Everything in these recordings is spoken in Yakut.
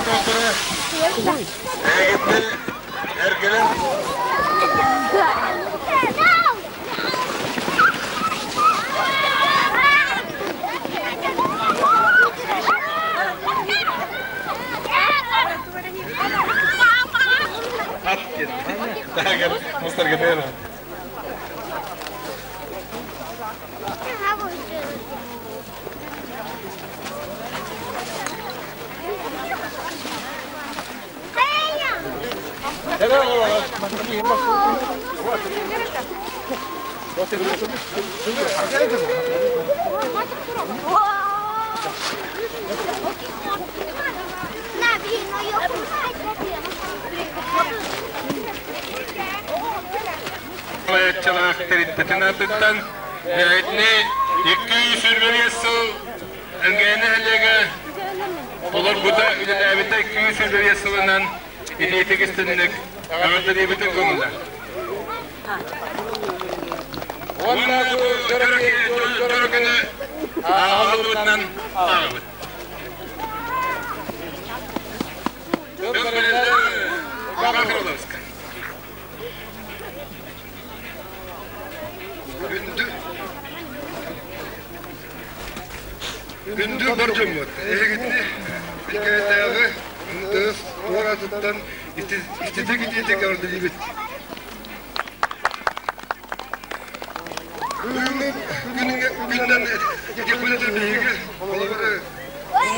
олохтоохторо эһигитти эргилин Салайааччылаах тэрилтэтин аатыттан Итини 225 сыл Элгээни нэһилиэгэ олорбута, үлэлээбитэ 225 сылынан итиитик истинник эҕэрдэлиибитин көҥүлэ. Уонна бу дьоро күнү ааҕыллыбытынан ааҕабыт. Күндү Күндү бар дьоммут, эһигитини Илкээтээҕи МТС туоратыттан ититик-итиитик эҕэрдэлиибит. Бүгүҥҥү күнүнэн этиэхпин биһиги холобур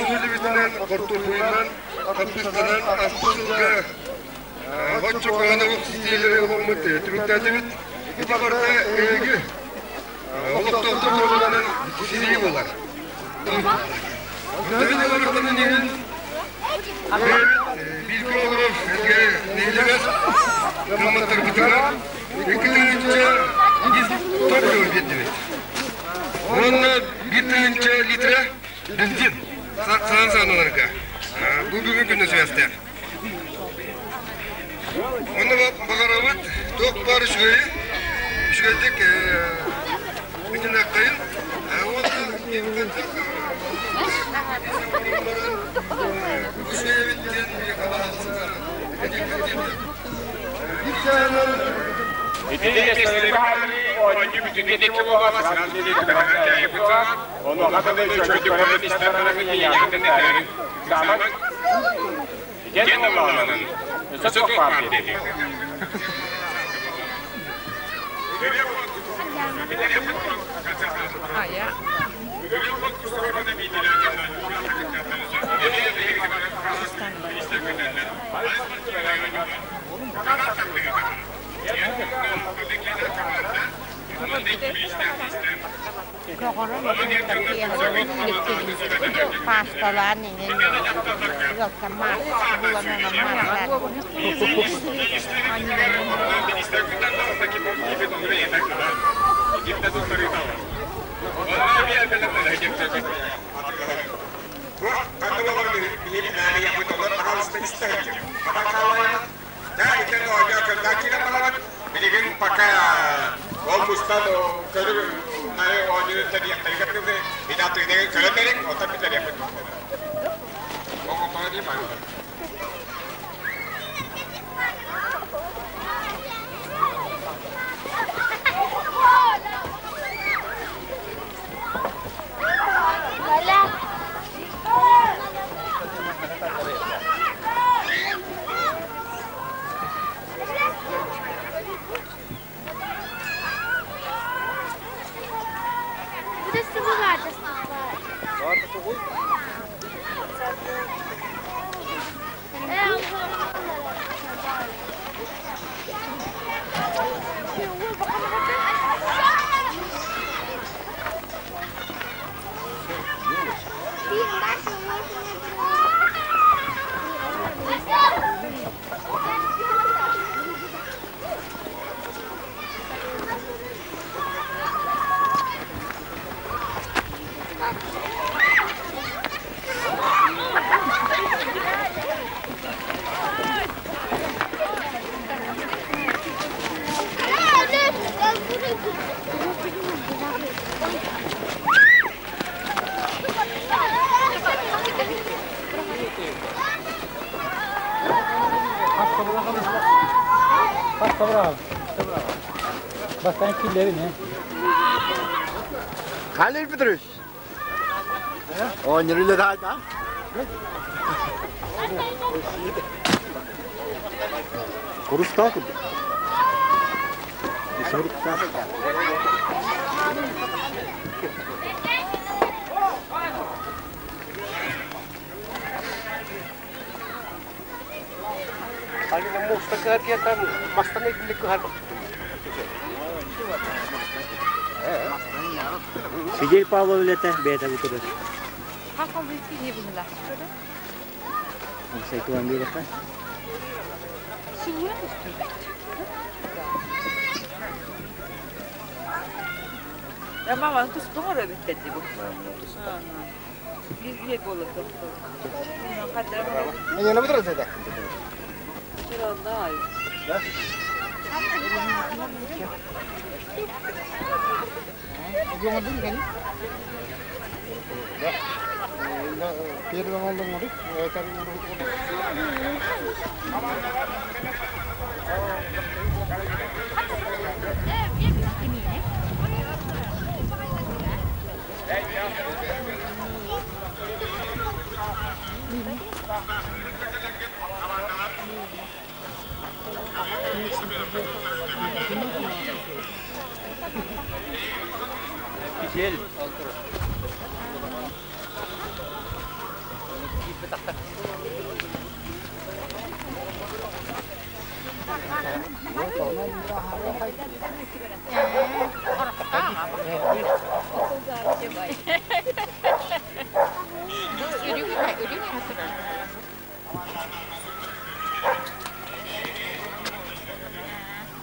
үлэбитинэн, хортуоппуйунан, хаппыыстанан ааспыт сылга Оччо кыһанабыт ситиилэри ылыммыт түмүктээтибит. Ити барыта эһиги олохтоохтор туругунан ситии буолар. Төһө олорбутун иһин бииргэ олорор нэһилиэгэр кыамматтарбытыгар 2 тыһыынча топливо биэрдибит. Уонна 1 тыһыынча литра бензин саан сааналарга. Бу бүгүн күнү связьтаах. Онно баҕарабыт туох баар үчүгэйи, үчүгэйдик бүтүнэххэйин уонна үчүгэйэбит диэн Паасталаан иҥин ыалтан булан Билигин пока ол мустан көрү оонньуу тэриэхтэригэр идатыыны көрөн эрик, оттон бүтэриэхпит. Бастаан киллэрин, э? Халил Петрович. Оонньур да? Курустаах курдук. Фидель Павлов үлэтэ бэйэтэ бу турар. Сайтуан биэрэххэ. Мама туспуҥар эбиттэр дии бу. Биир буолар. Эйиэнэ бутура сэтэ. Кисел.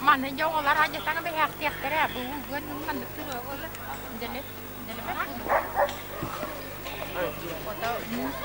Манна дьоҕолор адьатаҥа бэһээхтиэхтэрэ бу маннык туруо буолла дэлэ Ото муус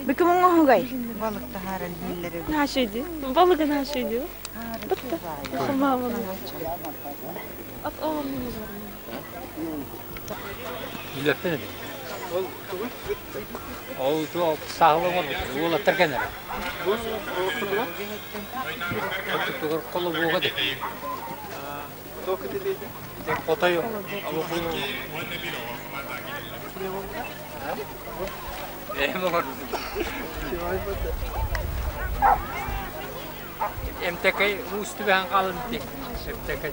Быкым оҥоһугай? Наашыйды. Балыгы наашыйды. Бытта. Ат оҕом Үлэппин эбит. Ол туох саһыл оҥорбут. Уолаттар кэннэрэ. Оттугар колобуога де. Хотой Эмтэкэй уустубэһэн хаалын ти. Эмтэкэй.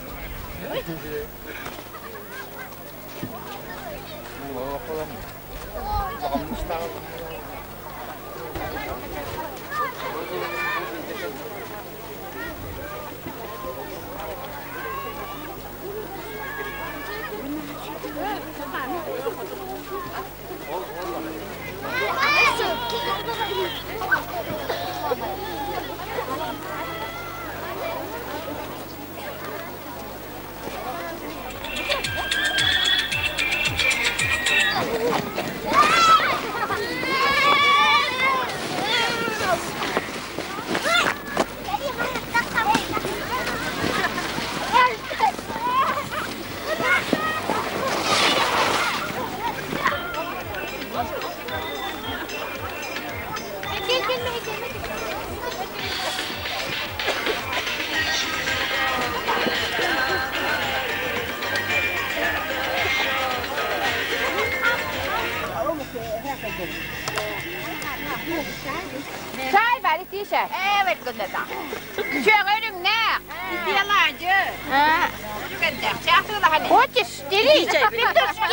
Хочешь, дели, петушки, пожалуйста.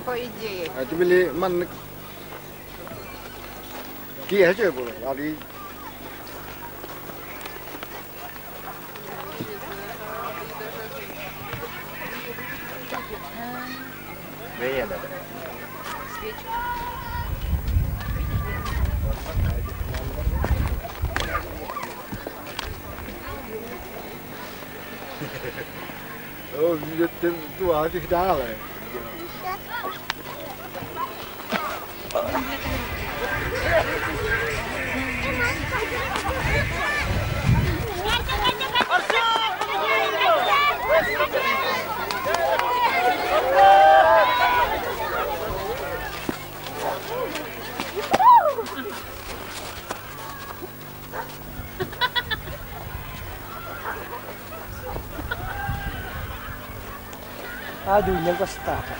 По идее. Aduh, бастаата.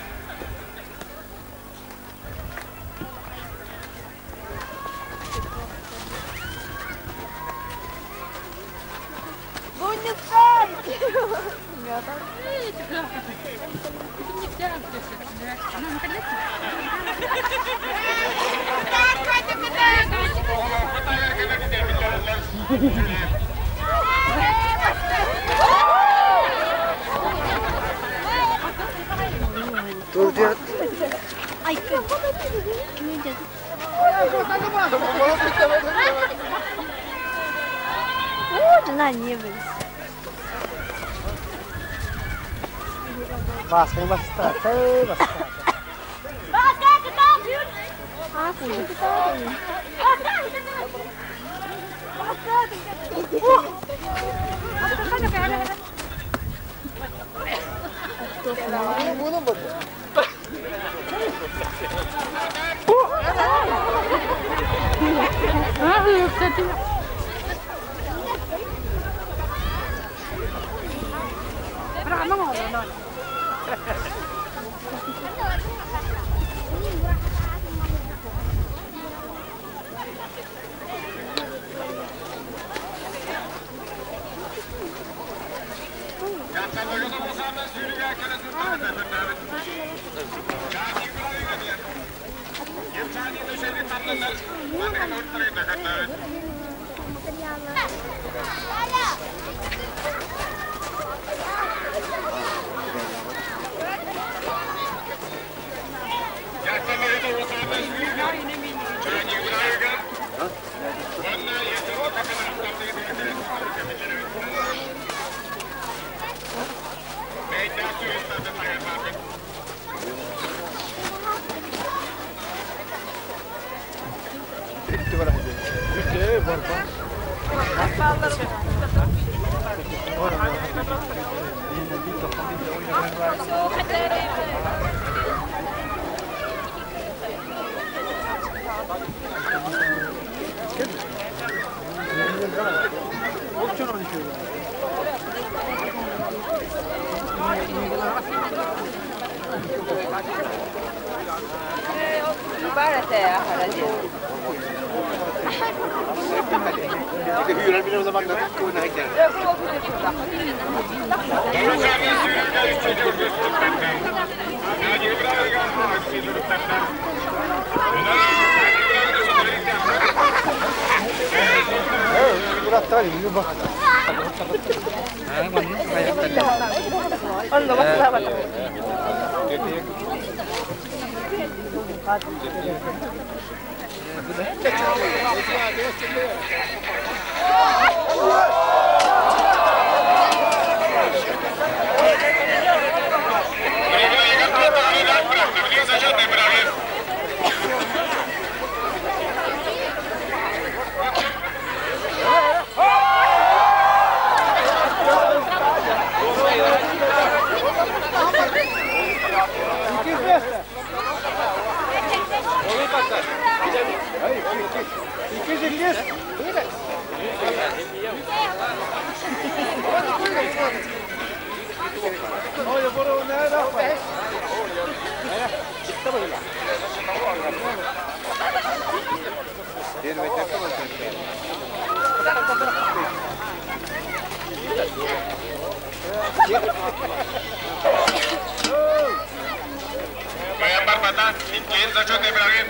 Кыайан барбата, иккиэн зачет эбэҕин.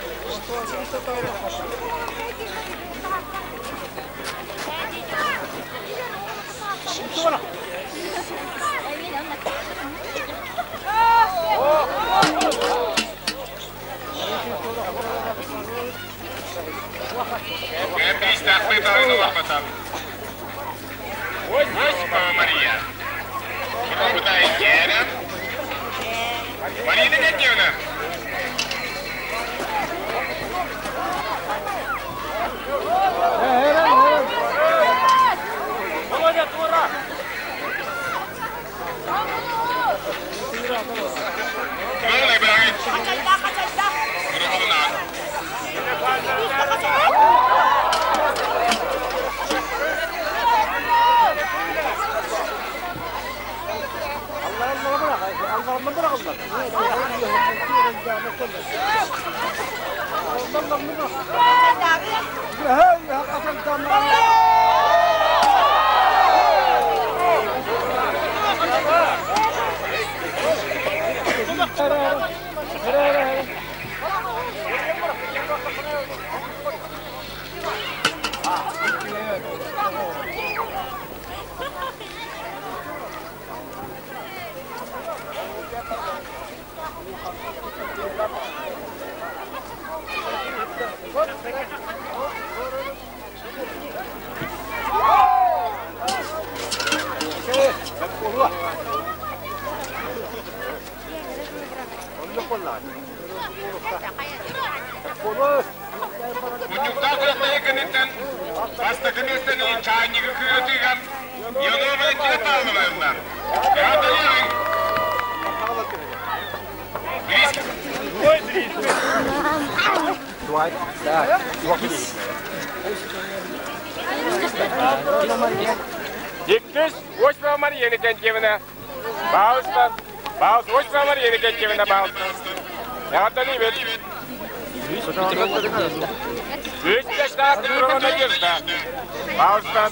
Кыайан бириистээхпит даҕаны барбата. Осипова Мария. Пробута Гера. Марина Гергиевна. Володя, тура! Тура бырагын. Тура Мунньуктаах күрэхтэһии кэнниттэн бастакы миэстэни чаанньыгы кыатыыган Иванова Валентина Павловна Эҕэрдэлиэҕиҥ! Иккис Осипова Мария Иннокентьевна. Баалыста. Баалыс Осипова Мария Иннокентьевна баалыста. Эҕэрдэлиибит! Үс чашнаах Петрова Надежда. Баалыста.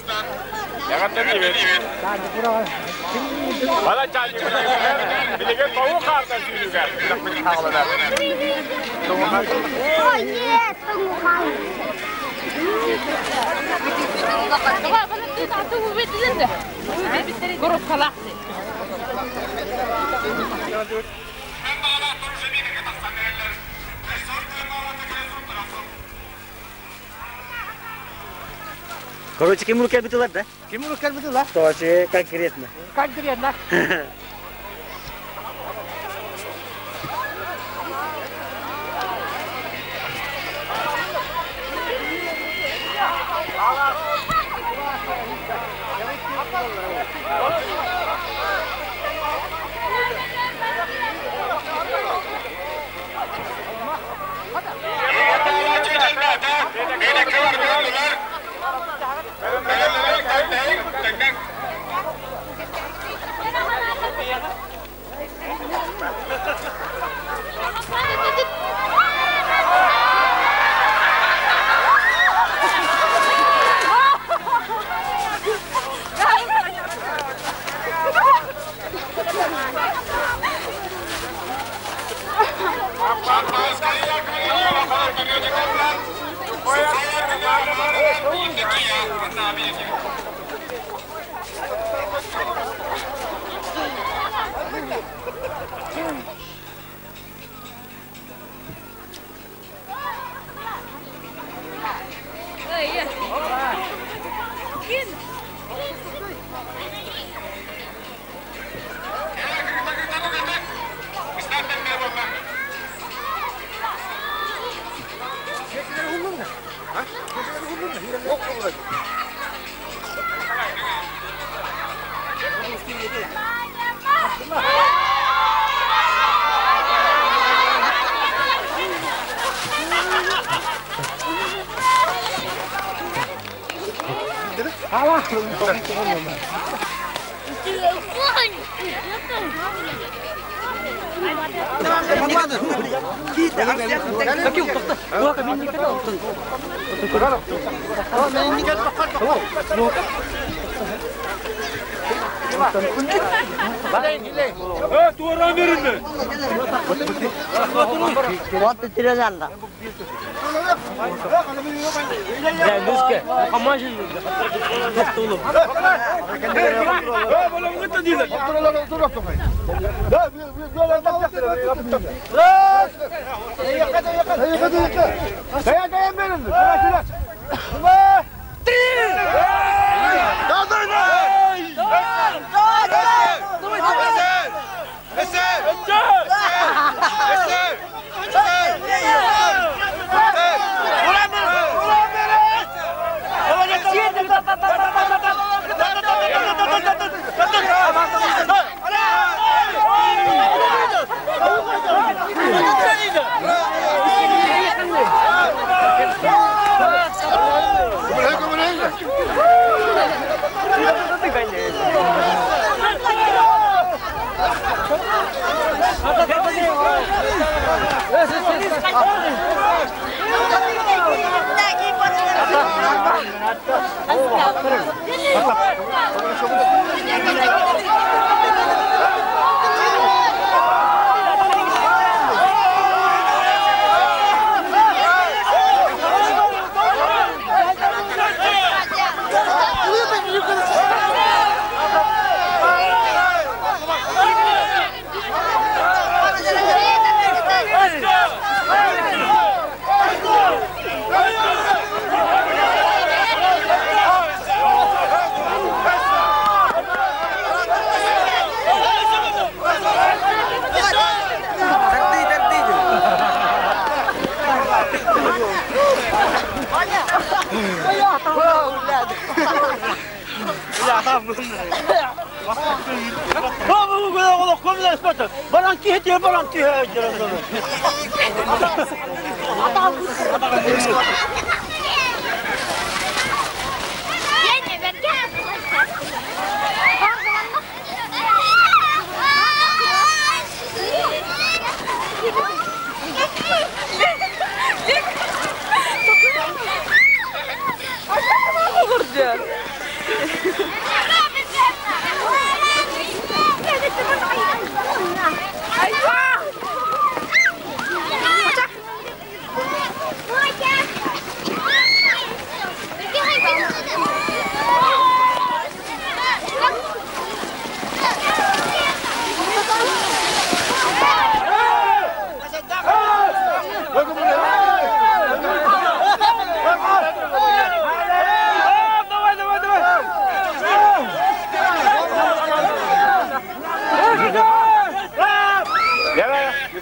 Эҕэрдэлиибит! Бала чаанньыгы билигин тоҕу хаардан сүүрүүгэ күрэхпит хааланар. Короче, ким рука битылар, да? Ким рука битылар? Тоже конкретно. Конкретно.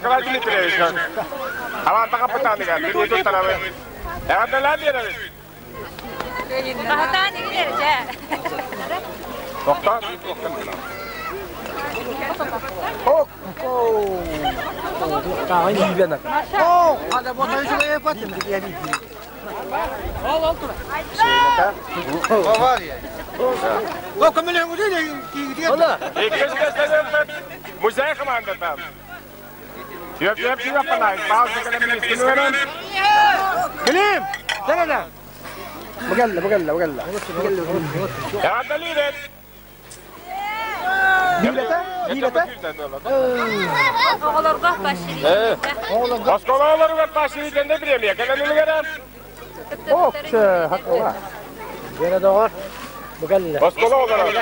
Николай Дмитриевич, Хамаанда хапытааныгар туттарабын. Эҕэрдэлээн биэрэбит. Баһатаан игилер дьэ. Тохтоо, Иккис миэстэни музей хамаандата. كليم لا لا مقلة مقلة مقلة Оҕолорго башири. Осколаларыгар башири дэнде премия кэлэн Ок, хаккала. Бера доҕор. Мقلة. Оскола олорор.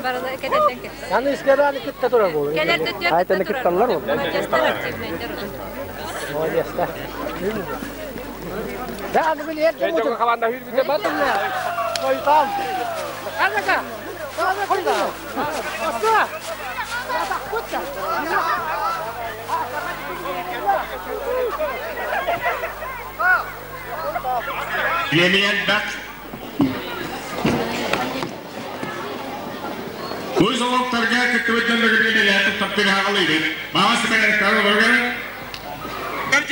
Барыла кэтэтен кет. Аны искерани кытта турар болу. Айтаны кытталлар болу. Молодец, да. Да, аны били ерте Эйдеге хаманда хүрбүтэ батылла. Койтам. Канака. Канака. Оста. Премия бак. Көз олоқтарға кіттібіттен бірге таптыр ағылайды. Мағасы мен тағы көрген.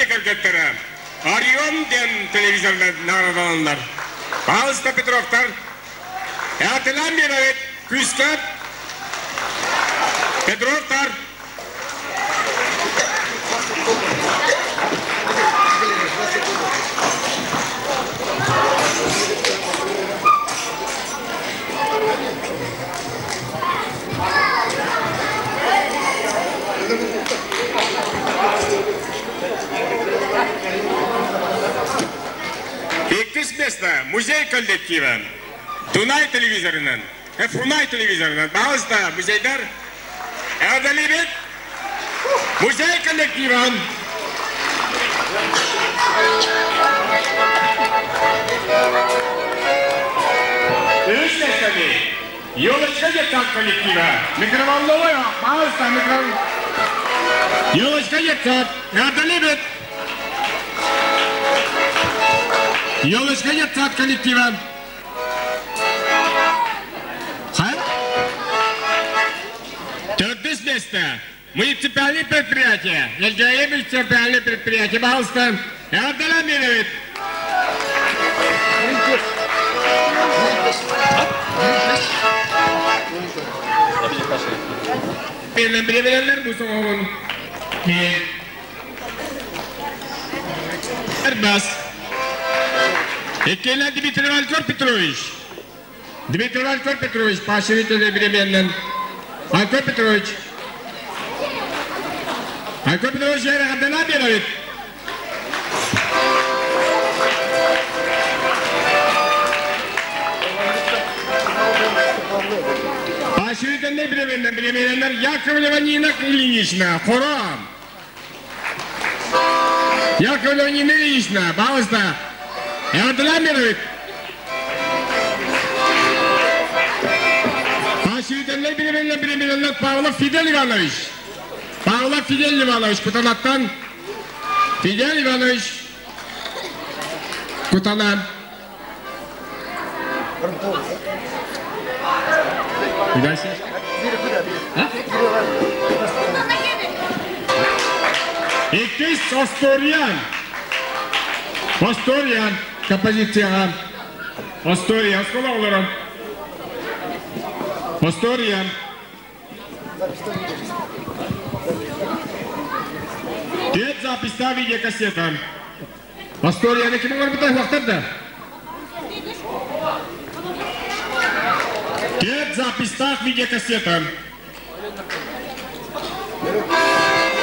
Кергеттері. Орион ден телевизордан нарадаландар. Павловста Петровтар. Әтілан берет күскәп. Петровтар! Иккис место музей коллектива. Дунай телевизорынан, Фунай телевизорынан, пожалуйста, музейдар. Эҕэрдэлиибит! Музей коллективын! Үс миэстэни Елочка детсад коллектива. Микроволновой, пожалуйста, микро... Елочка детсад. Эҕэрдэлиибит! Елочка детсад коллектива. Төрдүс миэстэ. Муниципальное предприятие. Элгээйи муниципальное предприятие. Пожалуйста. Эҕэрдэлээн биэрэбит. Билэллэр бу соҕоҕун. Эрбас. Иккиэннэ Дмитрий Алькор Петрович. Дмитрий Алькор Петрович, поощрительный бириэмийэннэн. Алькор Петрович. Алькор Петрович эҕэрдэлээн биэрэбит. Поощрительный бириэмийэннэн бириэмийэлэннэр Яковлева Нина Ильинична, Хором. Яковлева Нина Ильинична, пожалуйста, эҕэрдэлээн биэрэбит. Поощрительнай бириэмэлэр бириэмэлэр Павлов Фидель Иванович. Павлов Фидель Иванович Кутанаттан. Фидель Иванович Кутана. Иккис Осториан. Осториан композицияҕа. Остория оскуола олорон. Осториан. Тет записьта видеокассета. Остуоруйаны ким оҥорбута уһуохтар да? Кэт записьтаах видеокассета.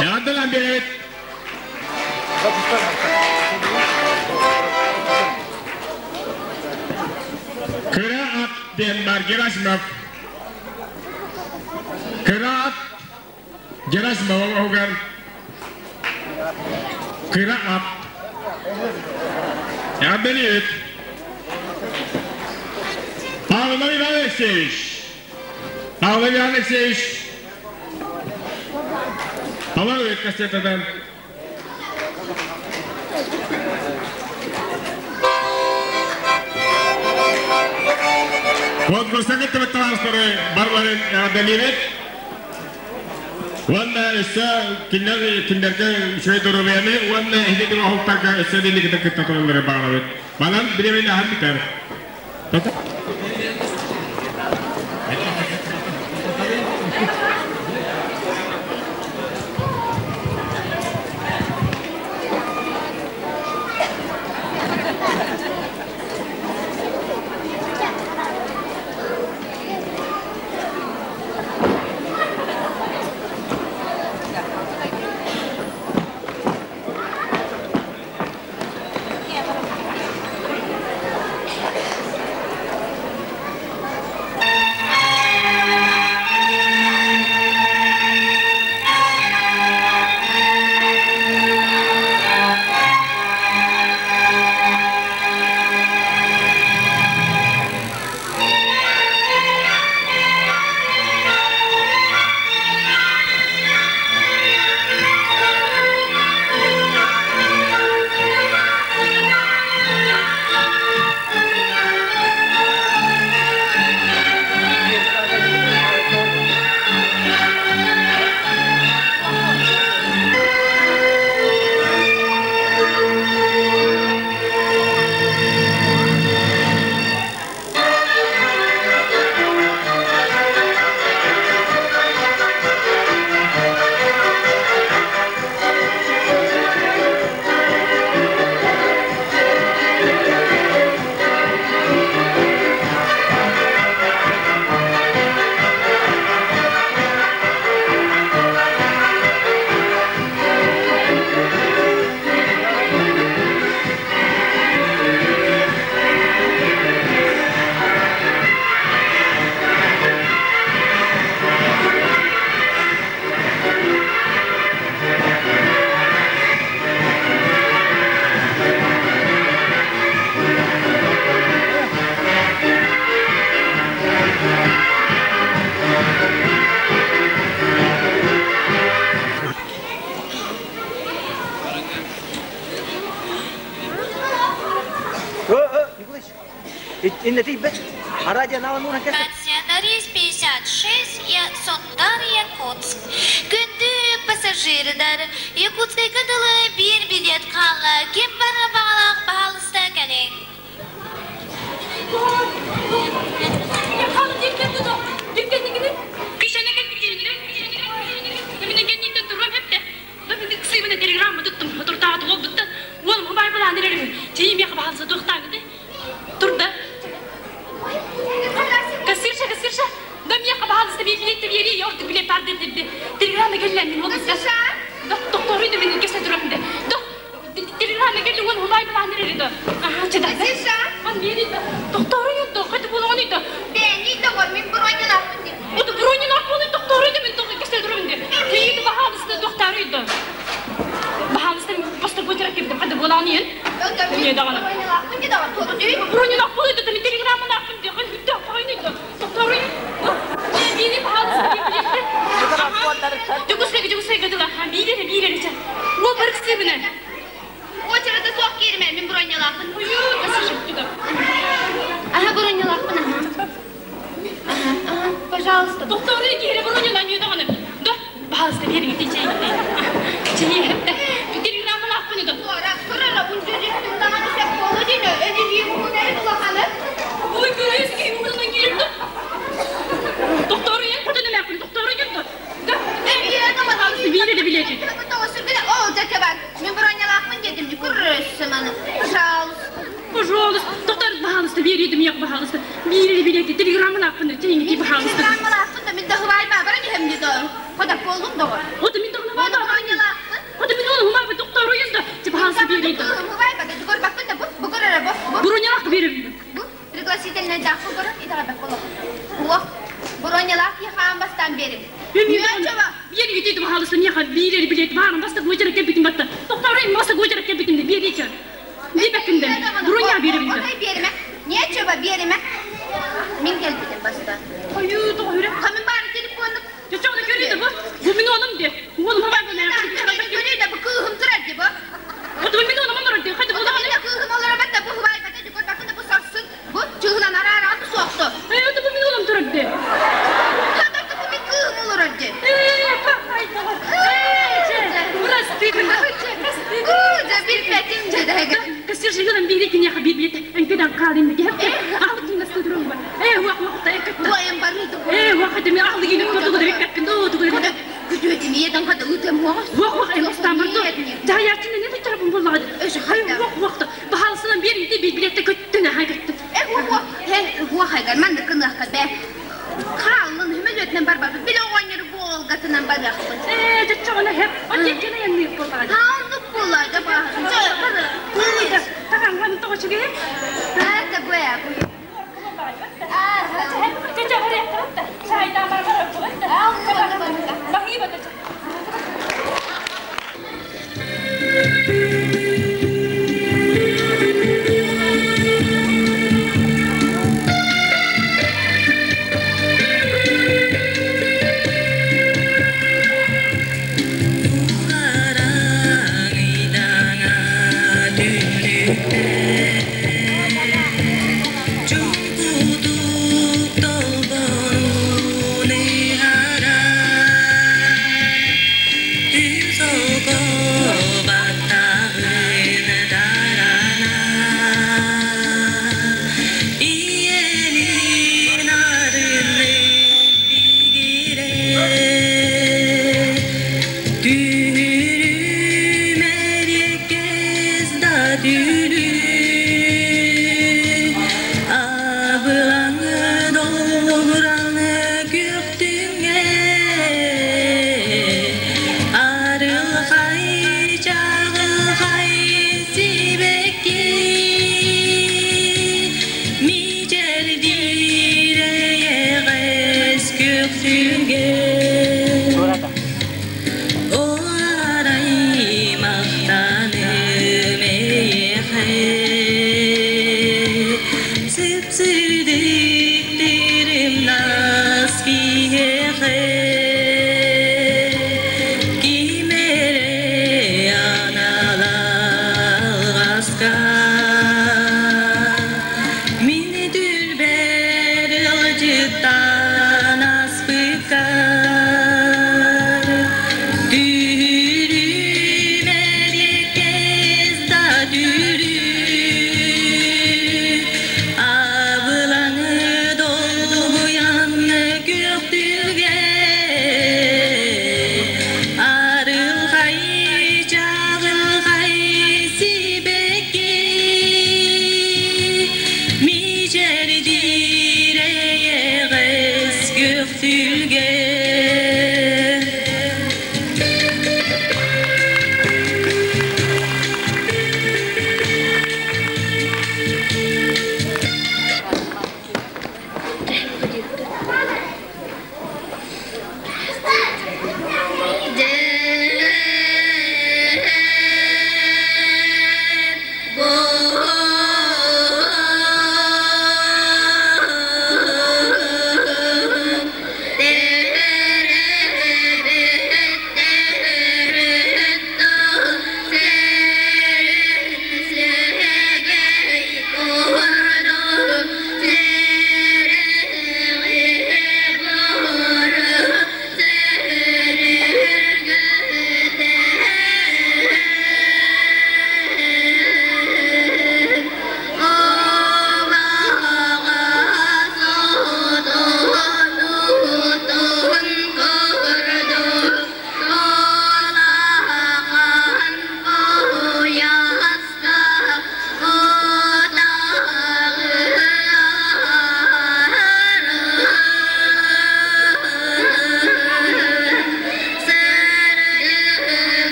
Эҕэрдэлээн биэрэбит. Кыра ат диэн бар Герасимов. Кыра ат Герасимов оһугар Кыра ат. Эҕэрдэлиибит. Павлов Иван Алексеевич. Павлов Иван Алексеевич. Павлов кассетадан. Конкурса кыттыбыт табаарыстары барыларын эҕэрдэлиибит. Уонна өссө кинилэр кинилэргэ үчүгэй доруобуйаны уонна эһиги оһолтарга өссө инникитин кытта тураллары баҕарабыт. Манан бириэмэни аһан бүтэр. Иннэ тиийбэт. Арадио наалан ууран кэлсэ. Рейс 56 Сунтар Якутск. Күндү пассажирдар, Якутскайга дылы биир билет хаалла. Ким бары баҕалаах баһаалыста кэлиҥ. Турда. Кассирша, кассирша, да миэхэ баһаалыста билиэттэ биэрии, ордук билиэт баар диэбит. Телеграмма кэллэ мин ол Кассирша? Докторуй да мин кэсэ турам да. Телеграмма кэллэ уон хубай балаан эрэ да. Аха, чада. Кассирша? Он биэри да. Докторуй да, хоть буолоҕун да. Бэни доҕор, мин бронялаахпын дии. Вот бронялаах буолан докторуй да мин кэсэ турам да. Тиийdi баһаалыста докторуй да. Баһаалыста бастар буочарак кэбитим хада буолаҕын иһин. Не даҕаны. Бронялаахпын дии доҕор, туоду дүй. Бронялаах буолан да мин телеграммалаахпын дии. Хоть хойнуйда. Докторуй. Биири баһаалыста билиэттэ. Дьокуускайга Дьокуускайга дыла. Биири биири чэ. Уол барыксыыбына. Очерата суох кииримэ, мин бронялаахпын. Ойуу, кассирша бүтүгө. Аха, бронялаахпын, аха. Аха, аха, пожалуйста. Докторуй киири бронялаан даҕаны. Да, баһаалыста биэриҥ ити чэй. Чэй хепте. Телеграммалаахпын да. Туора, турара, унжу даҕаны сөп буолу дии, өдүдүү муһунары улаханы. Ой, көрөс киһи муһунан киирдэ. Докторуй, хотун эмээхпин, докторуй да. Да, биири да билети. О, дьэ бар. Мин бронялаахпын диэтим дии, көрөссө маны. Пожалуйста. Пожалуйста, доктор, пожалуйста, биэридим, як, пожалуйста. Биири билети, телеграммалаахпын, чэйиҥ пожалуйста. Телеграммалаахпын да, мин да хыбай баабара дьэһэм дии доҕор. Хода буоллум доҕор. Вот мин доҕор Ону бронялаахпын. Вот мин ону хумай доктор уйунда. Ти пожалуйста, биэридим. Хыбай бата, көрбөккүн да, бу, бу көрөрө, бу, бу. Бронялаах биэрим. Бу пригласительный даахпын көрөр, итэҕэйбэт буолуох. Уох, бронялаах хаан бастаан биэрим. Ньүөчөбө. Биэри гитит пожалуйста, меха биири билет баарым баста гуйжара кепитим батта. Доктор, баста гуйжара кепитим биэри ча. Бибеккинде. Броня биэрим. Отой биэримэ. Ньүөчөбө биэримэ. Мин кэлбитим бастаан. Ою, тоҕо Хамын баары телефонну. Чочоҕуна көрүдэ бу. Бу мин оном де. Уолум хабай бу Көрүдэ бу кыыһым турар ди бу. Вот мин оном олорор ди. Хады бу Ота мин кыыһым олорор да бу хубай бата ди көрбөккүн да бу сарсын. Бу чыгынан араара бу суохту. Э, это бу мин олом турар ди. Хада бу мин кыыһым олорор ди. Э, папай доҕор. Э, че, прости. Дьэ билбэтим дьэ дэһэгэ. Кассир жигынан бири кинеха бир билет. Энкеден калин ди. Ахлы кин турум ба. Э, уак уак та эккет. Туайым барыйды. Э, уак та мен ахлы кин көрдү гыда беккеппин ду ду. Күтүөтүм иеден хада үтем хуаҕас. Уак уак эмостан барду. Жаярчын не тарапын боллады. Хай уак уак та. Бахалсынан бери ди бир билетте көттүн ха көттүн. Э хуа хе хуа хайгар ман да кынахка бэ. Хаалын хүмөлөтүнэн барбаппын. Биле оҕонньору буолгатынан барыахпын. Э, жаччоҕуна хеп. Отеккене янны боллады. Хааллык буолларга баахын. Чэ, бары. Таган тоҕо чүгэ. Это бу.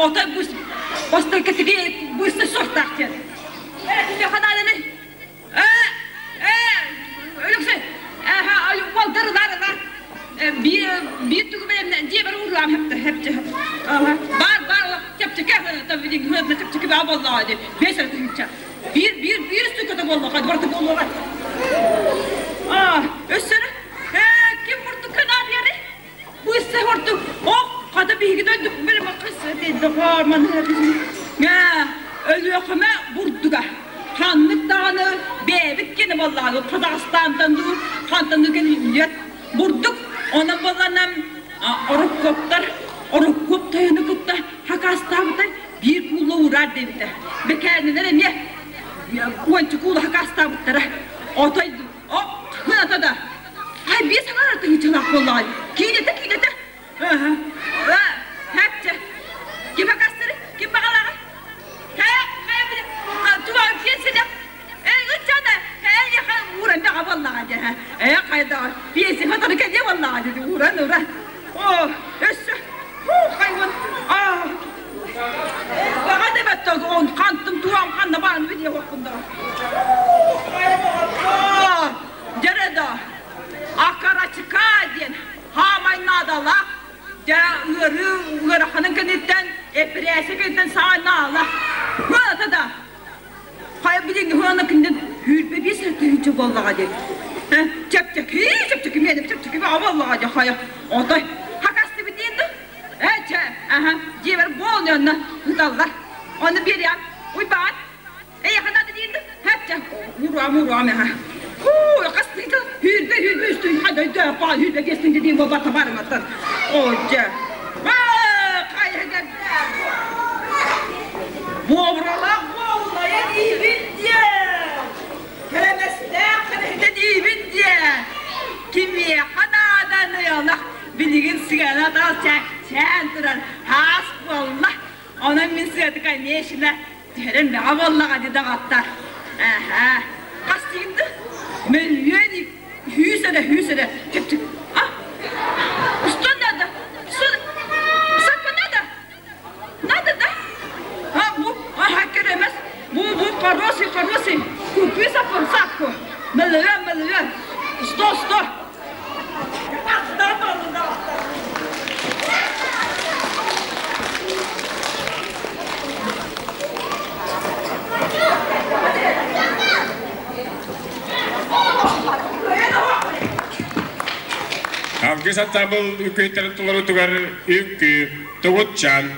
Отой бу бастакытыгы быстар суохтаах диэн. Ээ, ханааланы. Ээ, ээ, Өлөксөй, уолдар ылар ылар. Биир тугу бэлэмнэн дьиэбэр уурулаам хэпте хэпте. Бар бар чэпчэки чэпчэки баа буоллаҕа дии. Биэс эрэ тыһыынча. Биир биир биир стуката буоллаҕа барыта буолуоҕа. Аа, өссө ким бурдук канаадыйары? Бу ордук ох хата биһиги дойдук били қыс дохоор Өлүөхүмэ бурдуга ханнык даҕаны бэйэбит кини буоллаҕа Казахстантан дуу хантан дуу кэлият бурдук онон буолланам оруккоптар оруккоп тойону кытта хакастаабыта биир куулла уураар диэбитэ бэкээнилэр эмиэ уонча куула хакастаабыттара отой ох да Ай биэс аҥаар тыһыынчалаах буоллаҕай. Киинэтэ, киинэтэ. Хэпчэ. Ким хакастыры? Ким баҕалааҕы? Хэ, хэ, туга пенсияда. Эй, ыччата, эй, яха ууран баҕа буоллаҕа дьэ. Э, хайда, пенсия хатары кэлиэ буоллаҕа дии, ууран, ууран. О, өссө, ху, хайван, а, баҕа да бэтт, он хантым туам ханна баан видео хоппунда. Дьэрэ да, акарачка диэн хаамайнаадалаах дьэ ыарыы ыараханын кэнниттэн эпирээсэ кэнниттэн сааннаала хуата да хайа билиҥҥи хуана кинден хүүрбэ биэс тыһыынча буоллаҕа дии чэпчэки чэпчэки миэнэ чэпчэки баҕа буоллаҕа дии хайа отой хакастыбыт диэн да э чэ аха дьиэбэр буолну онно ыталлар ону биэриэм уйбаан Эйиэхэ надо диэн хэпчэ уруам уруам эха. Хуу, хастыыта хүүрбэ хүүрбэ үстүн хадайда па хүүрбэ кестин диэн болбата барыматтан. О, дьэ. Хайа Буобуралаах буоллайа диибин диэн. Кэлэмэстээх кэлэһитэ диибин диэн. Кимиэхэ нааданыйалах билигин сыана тал чэкчээн турар хаас буолла. Онон мин сыаты конечно түһэрэн бөҕө буоллаҕа дии доҕоттор. Аха. Хас тиийдэ? Мөлүйүөн сүүс эрэ, сүүс эрэ. Чэпчэк. А? Что надо? Что? Саппа надо? Надо, да? А, бу, ага, керемес. Бу, бу, хороший, хороший. Купи саппу, саппу. Мөлүйүөн, мөлүйүөн. Сто, сто. Алгыс аттабыл үкүйтэрин толорутугар үҥкүү тугутчан.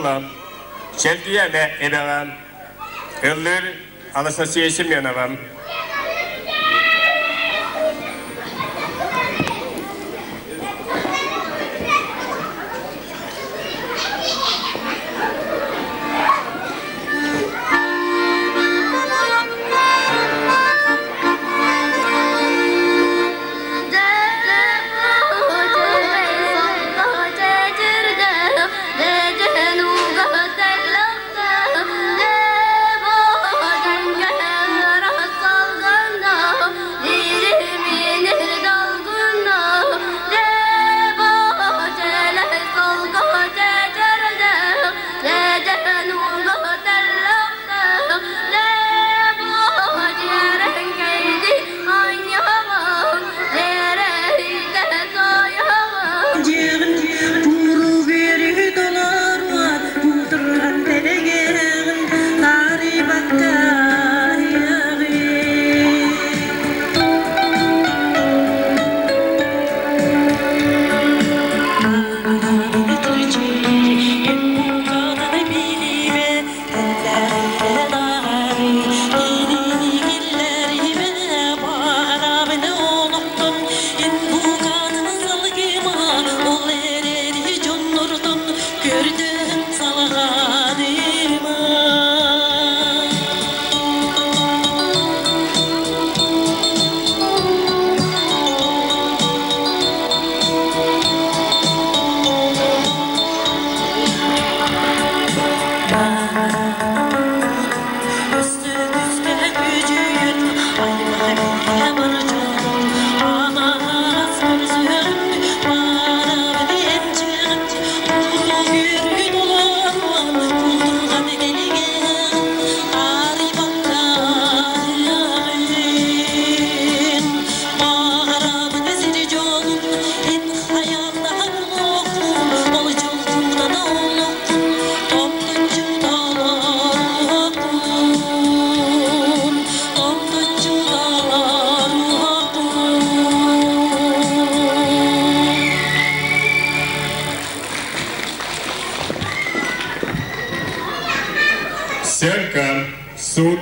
Доҕуһуола Чэлгийээнэ эбэҕэ ыллыыр Анастасия Семенова. Сыаҥка, суут,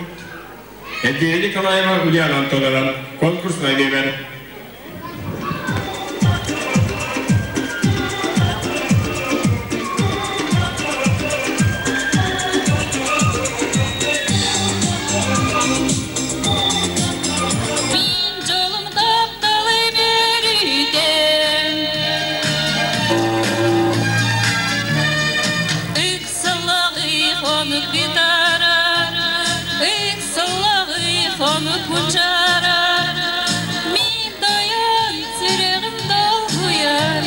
Евгения Николаева, Ульяна Антонова, конкурснай нүөмэр. Мин дьолум тапталы бөрүтэн Ыксалаҕы хонук битара, ыксалаҕы хонук мунчара. Мин тойон сүрэҕим долгуйар,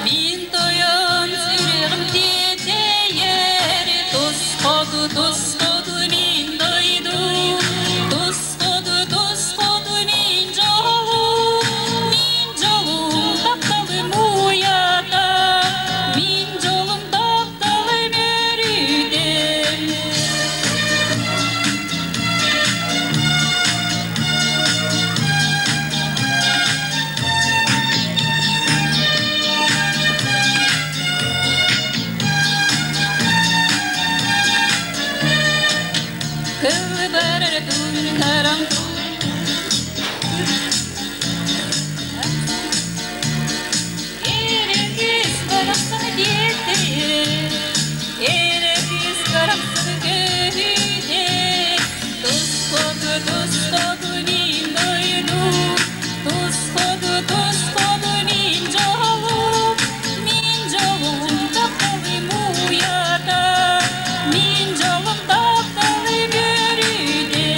мин тойон сүрэҕим тиэтэйэр. Тус хоту, тус хоту мин дойду, тус хоту, тус хоту мин дьолум, мин дьолум тапталым уйата, мин дьолум тапталым өрүтэ. Кылбарар тунтарам Эрекис барахсан диэтэй, эрекис барахсан көһүтэ, тус хоту, тус хоту мин дойду, тус хоту, тус хоту мин дьолум, мин дьолум тапталым уйата, мин дьолум тапталым өрүтэ.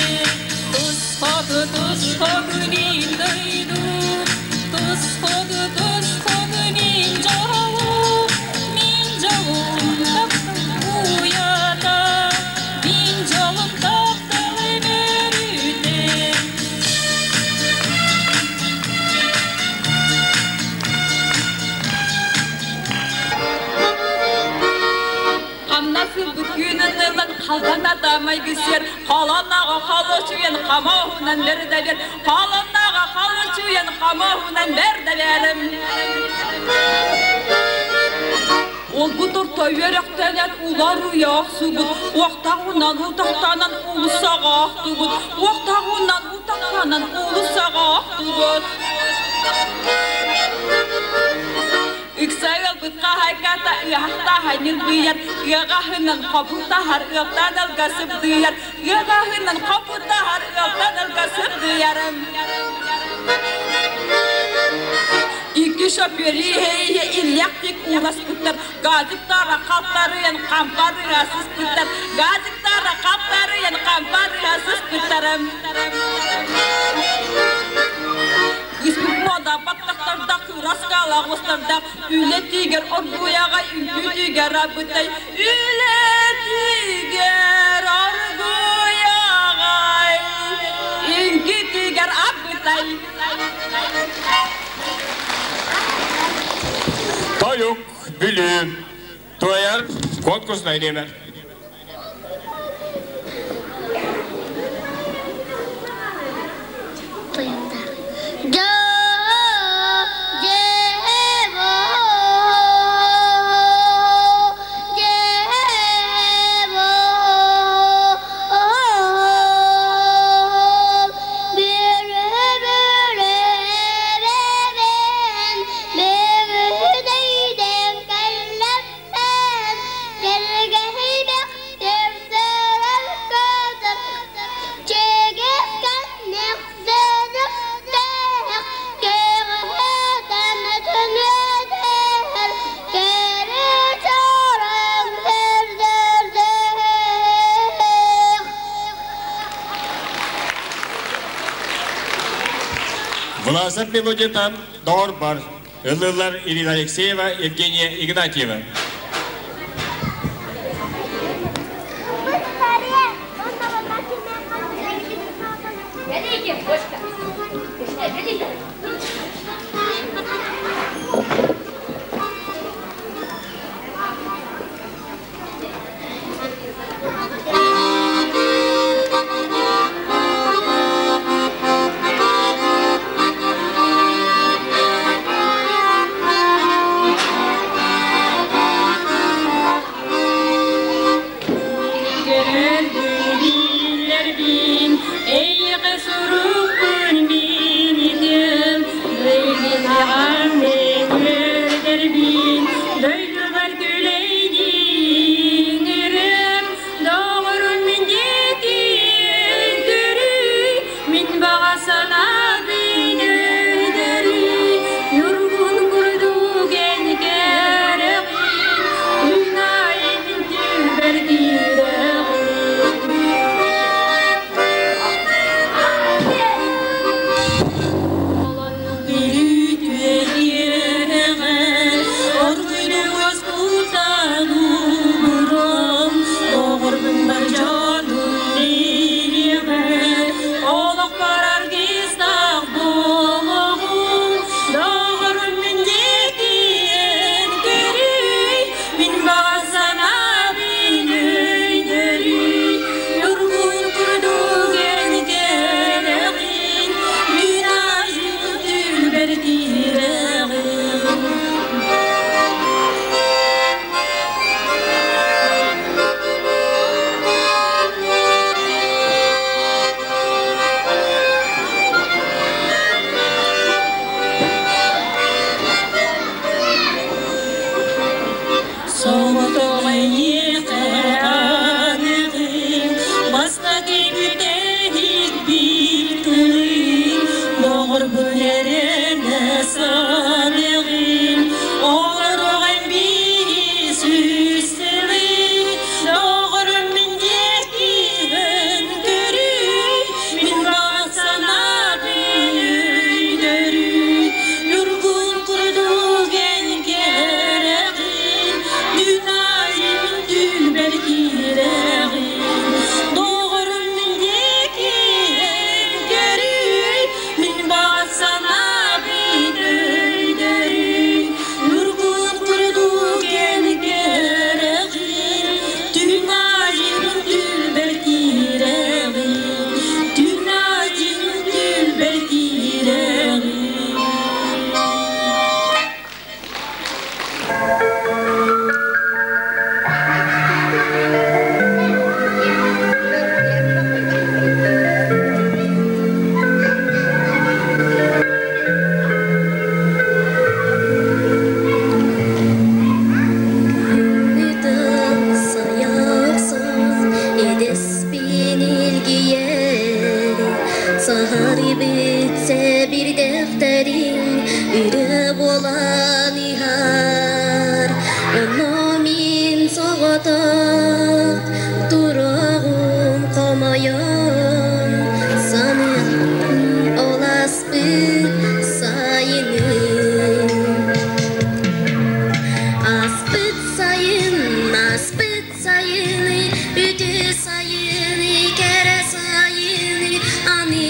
Тус хоту, тус хоту мин дойду, тус хоту, тус хоту мин дьолум, мин дьолум тапталым уйата, мин дьолум тапталым өрүтэ. Хамнас ылбыт күнүн ылан халтаната майгысыр, холоннаҕа холочуйан хамоһунан бер да бер, холоннаҕа холочуйан хамоһунан бер да берим. Уолбут орто үөрэхтэнэн уларыйа охсубут, уохтаҕынан утахтанан уулуссаҕа охтубут, уохтаҕынан утахтанан уулуссаҕа охтубут. Ыкса ыалбыт хаһайката ыаһахтааһа ньылбыйар, ыаҕаһынан хобутаһар, ыалтан ылга сыбдыйар, ыаҕаһынан хобутаһар, ыалтан ылга сыбдыйар. Икки шофер иһэ-иһэ иллэхтик ууласпыттар, газиктара халтарыйан хампарыһа сыспыттар, газиктара халтарыйан хампарыһа сыспыттар. Кыыспыт муода баттахтардаах, кыраскалаах уостардаах, үлэтигэр оргуйаҕай, үҥкүүтүгэр абытай, үлэтигэр оргуйаҕай, үҥкүүтүгэр абытай. Тойук, Бүлүү, туойар конкурснай нүөмэр. Власов мелодиятан доҕор бар. Ыллыыллар Ирина Алексеева, Евгения Игнатьева. Көрөр эйиэхэ сурукпун мин Билигин аҕам үөрдэрбин, дойдубар күлэйдиҥэрим, доҕорум мин диэки көрүй, мин баҕа санаабын өйдөрүй, ньургун курдук эн кэрэҕин, күн аайы мин түбэр киирэҕин. Мин баҕа санаабын өйдөрүй. сайыны, үтүө сайыны, кэрэ сайыны, аны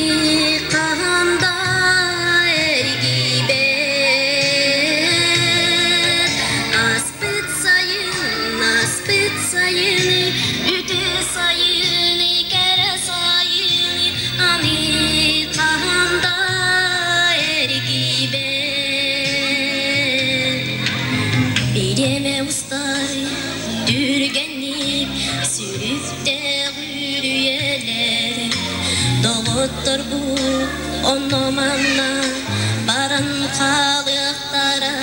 хаһан да эргийбэт. Аспыт сайын, аспыт сайыны, үтүө сайыны, кэрэ сайыны, аны хаһан да эргийбэт. Бириэмэ устар түргэнник сүрүктээх үрүйэлэр Доҕотторбут онно-манна баран хаалыахтара.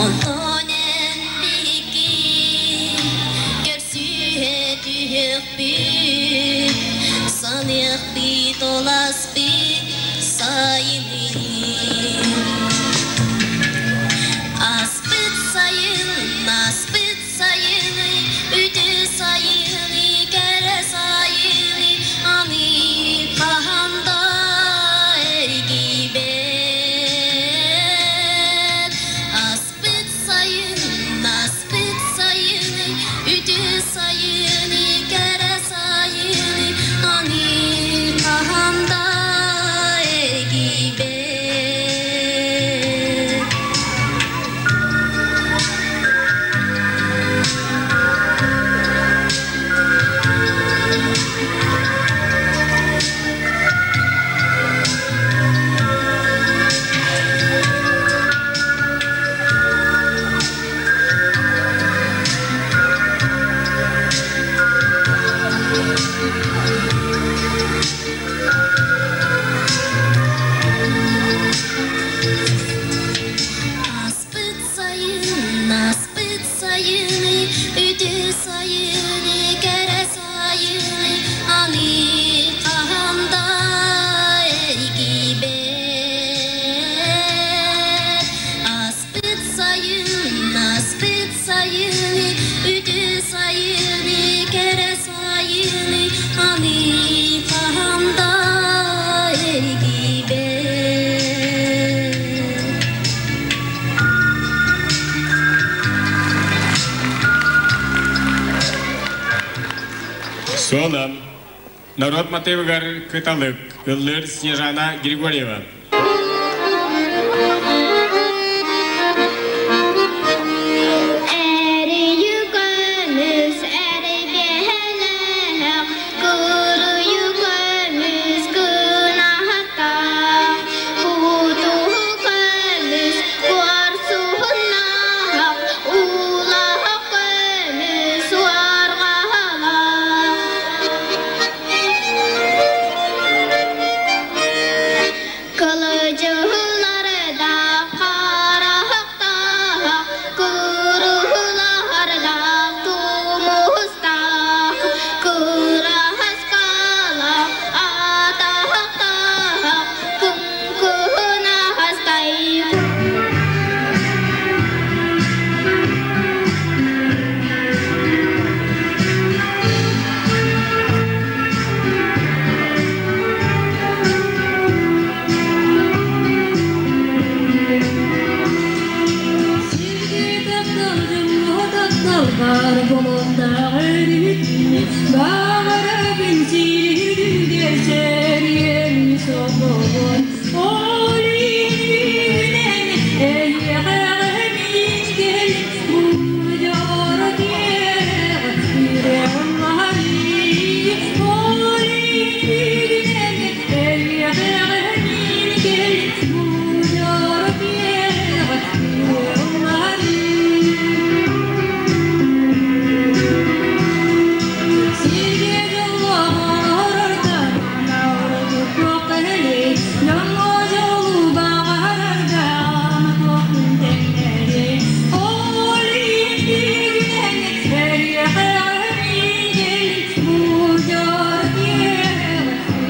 Онтон эн биһикки көрсүһэ түһүөхпүт, саныахпыт ол ааспыт сайыны. Аспыт сайын, аспыт сайыны, үтүө сайыны, кэрэ сайыны, аны хаһан да эргийбэт. Аспыт сайын, аспыт сайыны, үтүө сайыны, кэрэ сайыны, аны хаһан да эргийбэт. Аспыт сайын, аспыт сайыны, үтүө сайыны, кэрэ сайыны, аны хаһан да эргийбэт. Аспыт сайын, аспыт сайыны, үтүө сайыны, кэрэ сайыны, аны хаһан да эргийбэт. Суолам. Норуот матыыбыгар Кыталык, ыллыыр Снежана Григорьева. Эрийи көмүс эрбэһэлээх, куруйу көмүс кынаһаттаах, кутуһу көмүс куорсуһуннаах, улаха көмүс уорҕаһалаах. Кылыдьыһыларда харахтаах, куруһулардаах тумустаах, кыраһаскалаах атахтаах, куҥкунаһастай. Сиргэ тапталым тапталбар болондаах өрүтүнү баҕарабын сирдүгэр сэргэн соҕобун ол үүнэн эйиэхэ мин кэлин бу дьоро киэҕэ сүрэҕим аһарыы ол үүнэн эйиэхэ мин кэлин бу дьоро киэҕэ сүрэҕим аһарыы. Сиргэ дьоллоорордон ордук дьоҥҥо дьолу баҕарардаан туохпун тэҥнэрий ол иһин эриэхэ миигин бу дьор киэҕэ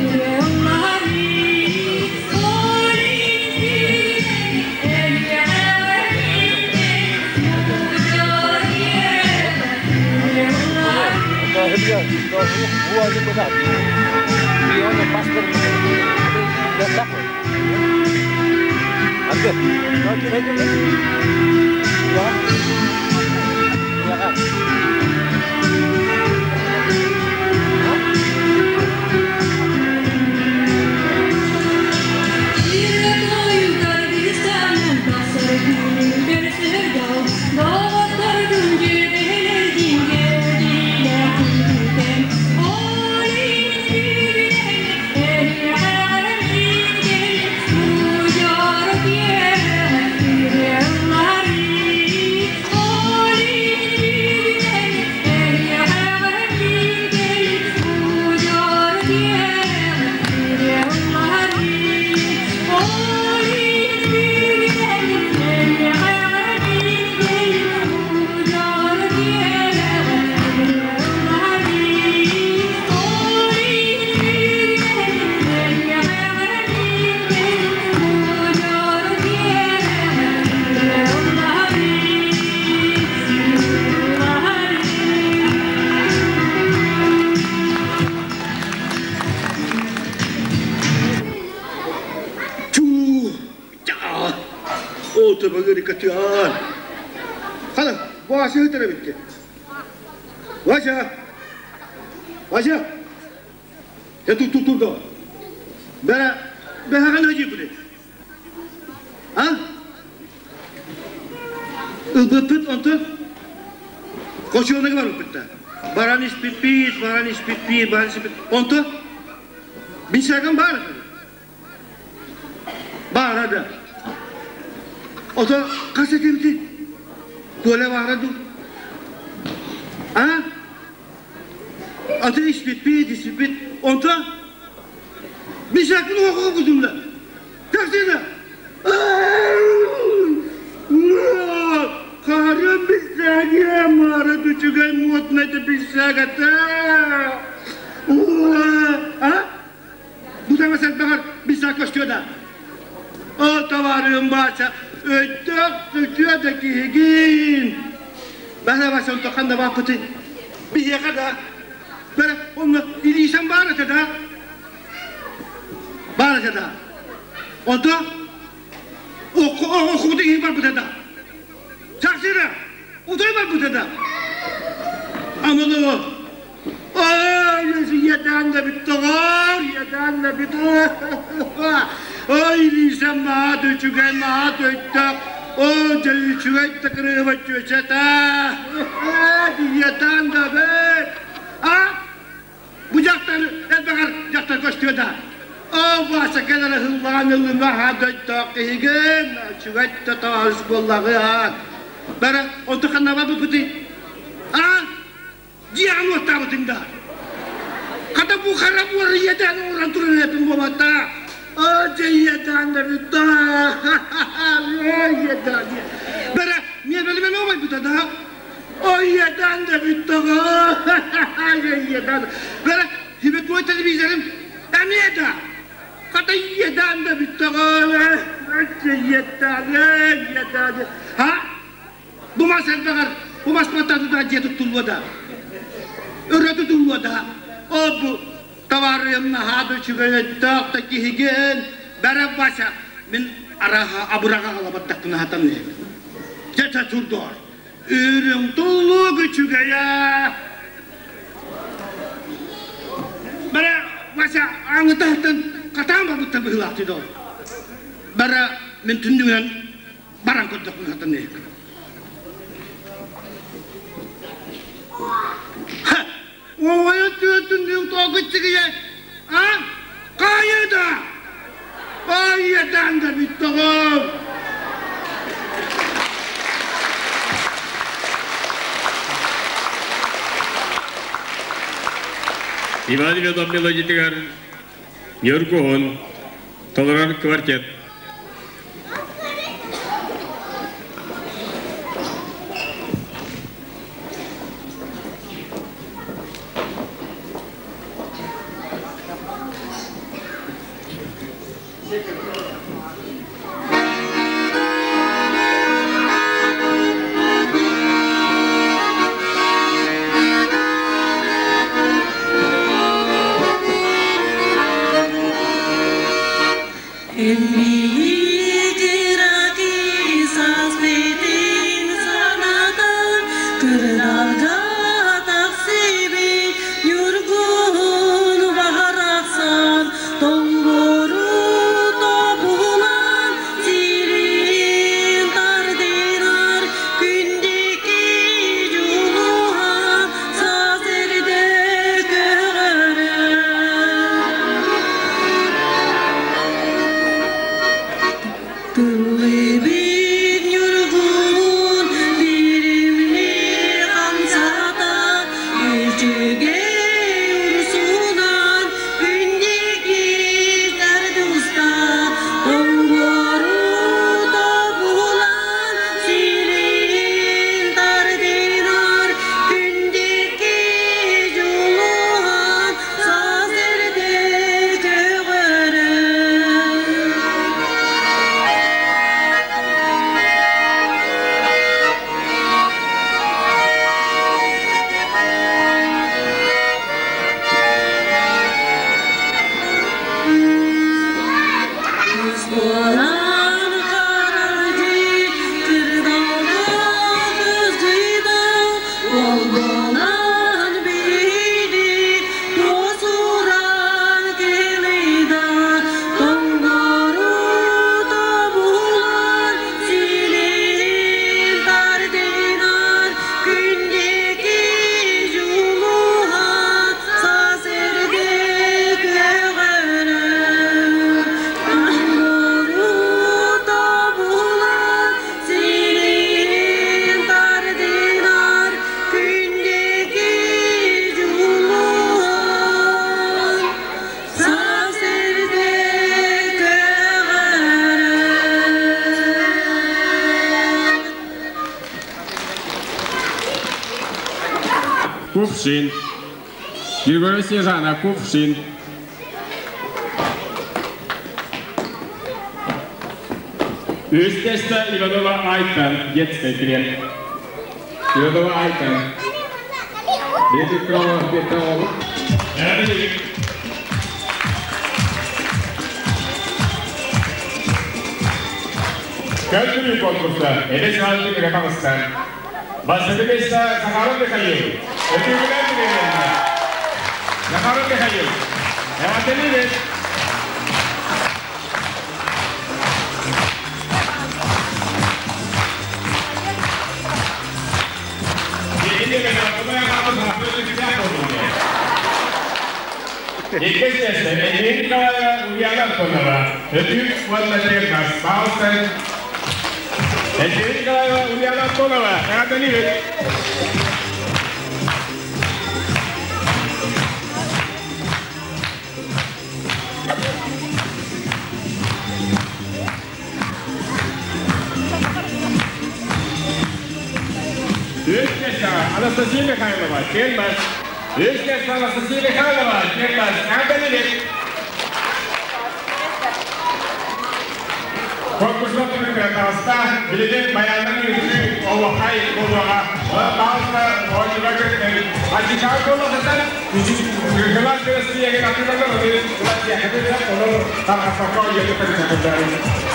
сүрэҕим ол иһин эриэхэ миигин бу дьор киэҕэ сүрэҕим. Төбөгөр иккатыан. Хана, Вася ыытара битте. Вася! Вася! Я тут тут тут. Бара, бэхаган хажы А? Ылбыппыт онтон Кочуонага барбыппыт Баран испиппит, баран испиппит, баран испиппит. Онто бисаган бар. Бар да. Ото касетимти. Коля бара ду. А? Ата испиппит, испиппит. Онто бисакын оқу кудумда. Таксида. Карым бисаге мара түчүгай муотнайта бисагата. А? Бу таңа сәл багар бисак көстүөда. О товарым бача өттөк түчүөдө киһигин. Бана басан тоханда бапыты. Бияга да. Бара онно илисан бар да. Бар да. Онто оку оку деген бар бутада. Чаксыра. Утай бар бутада. Амалы Ай, ядaan да биттоҕор, ядaan да биттоҕор. Ой, Лиса маат үчүгэй, маат өттөк. О, үчүгэй такырыба чүчета. Ядaan да бит. А? Бу жактар, элбагар жактар көстүө да. О, баса келер хыллаан ылыма хадойтток киһиген, үчүгэй татаас боллагы. Бара, онтуханна бу бути. А? Диану табытында. Ката бу харап war yedan oran turun hepin bobata. Ace yedan da bitta. Yedan. Bera niye böyle ben olmay bu da? Ay yedan da bitta. Yedan. Bera hibet boy televizörüm. Emiye da. Kata yedan da bitta. Yedan. Yedan. Ha? Bu mas elbegar. Bu mas patladı da diye tutuldu da. Өрөтү туллада. О бу товарым хады чүгәйттак та киһиген бәрә баша мин араха абурага алабаттак кына хатам не. Жата турдор. Үрүң туллу күчүгәя. Бәрә баша аңытахтан катан бабытта быһлакты до. Бәрә мин түндүгән баран көттөк хатам не. Ой, түтүндүң тоогуччугуя. А? Кайда? Айдан да биттогом. Иван Иванов мелодитигар Нюргуон толорор квартет. Кувшин. Григорьева Снежана, Кувшин. Үс тесте Иванова Айтан, детская клиент. Иванова Айтан. Дети крова где-то. Көрдүрүү конкурса эдес алты Мегапамыстан. Бастакы миэстэ Захаров Михаил. Өтүүгүнэн билинэллэр. Захаров Михаил. Эҕэрдэлиибит. Иккис миэстэ Эдиин Николаева Ульяна Антонова. Өтүүк уонна Термас. Баустан Эдиин Николаева Ульяна Антонова. Эҕэрдэлиибит. Үс миэстэҕэ Анастасия Михайлова, Термас. Үс миэстэ Анастасия Михайлова, Термас. Эҕэрдэлиибит. Конкурска түмүккэ таҕыста, билигин баяннан үҥкүү оһуохай буолуоҕа. Таҕыста оонньууга кыттыҥ. Аччыкаан буоллахыттан кылаас Россиягын атыыланар, кылаас диэххитин олор тарҕаспакка ойуоту көрүтэ.